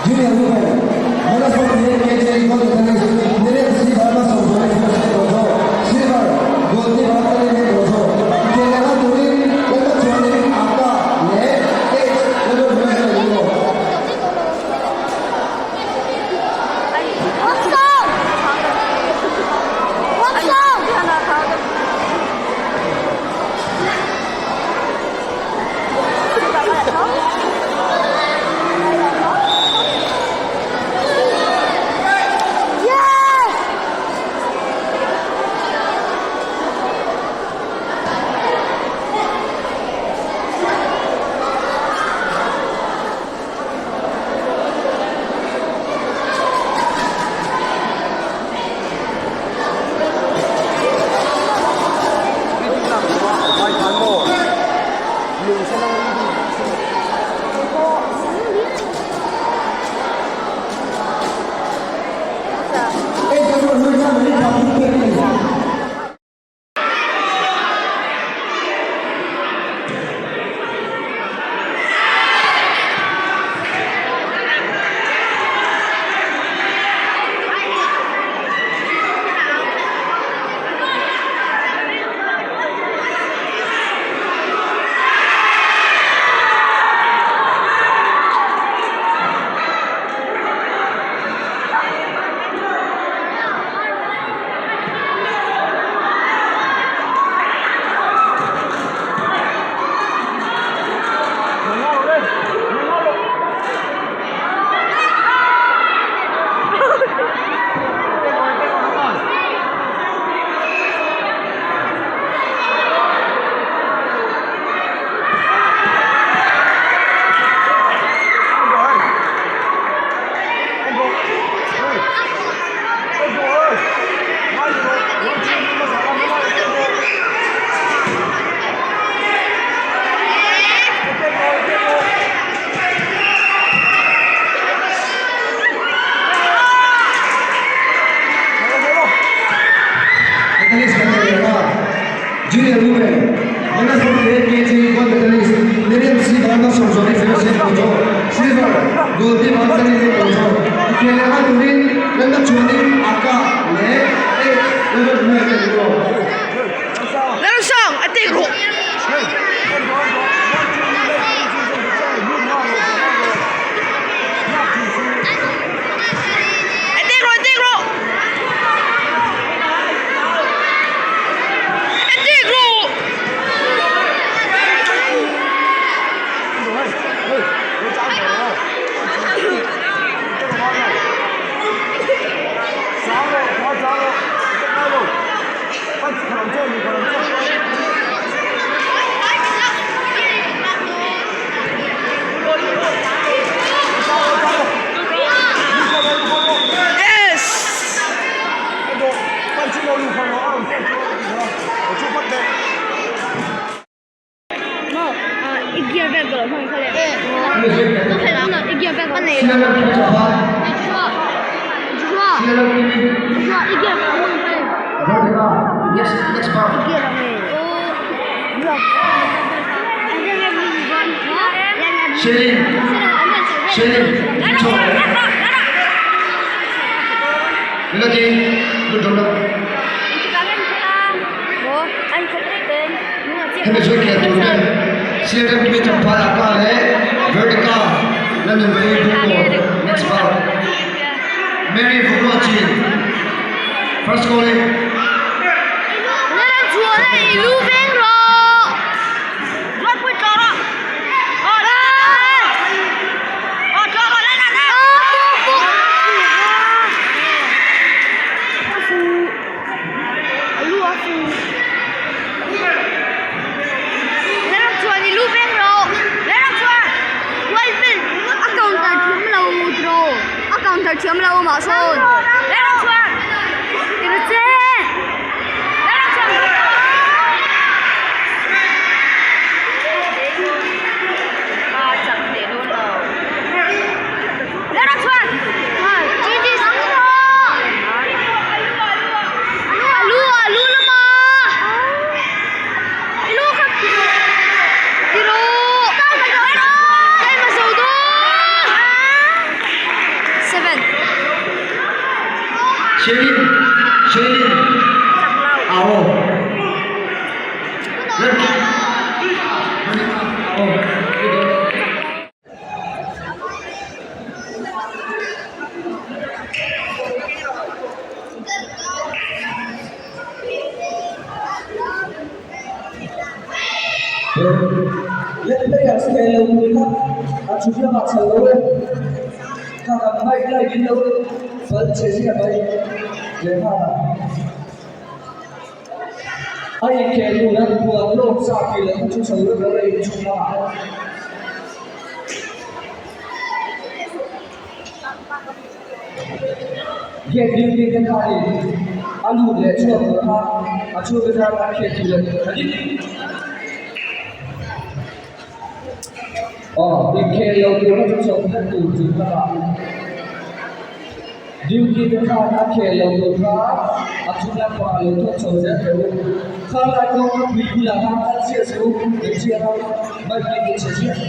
Junior Women, Minus 48 kg gold medalist Miriam C. Verma Sawmzuali Fellowship Rojo, Silver, Gold ni Bharat Leng Rojo, Inkhel leh nghal turin Lalpa chuanin Aka leh H. Lalruatmawia hian a lo. Medalist kan nei leh a, Junior Women, Minus 48 kg Gold Medalist Miriam C. Varma Sawmzuali Fellowship Kojo, Silver, Gold Team Anjali Leh Kojo, Inkhel leh nghal turin Lalna chuanin Aka leh H. Lalruatmawia te an lo. Lalsang, a teh rawh. A teh rawh, a teh rawh. A teh rawh. Yes! Shelin Shelin Melody good job Hemi zui khel tur te CRM kimi Champhai ah ka leh Vertica Lalnunpui Bungkawn next bout Mary Vukua Chin first calling. Shelin Shelin Ao Remkim Monica Ao Let players thei lo tur kha a thu lamah chho lo e. Kha kan mic light in lo fal che zia mai leh nghal a. A inkhel tur an buan lawk sa tih loh kha chu chho vek lo e inchhung lamah. Gate duty te khanin a lut leh chhuak tur kha a chhungte tan an hriat tur leh a ni. Aw, inkhel lo tur kha chu chho vek tur chung lamah duty te khan a khel lo tur kha a chung lampangah lo thawk chho zel teh u. Khalai kawng a pui bulah khan kal chiah chu engchiah a bike in chhe chiah.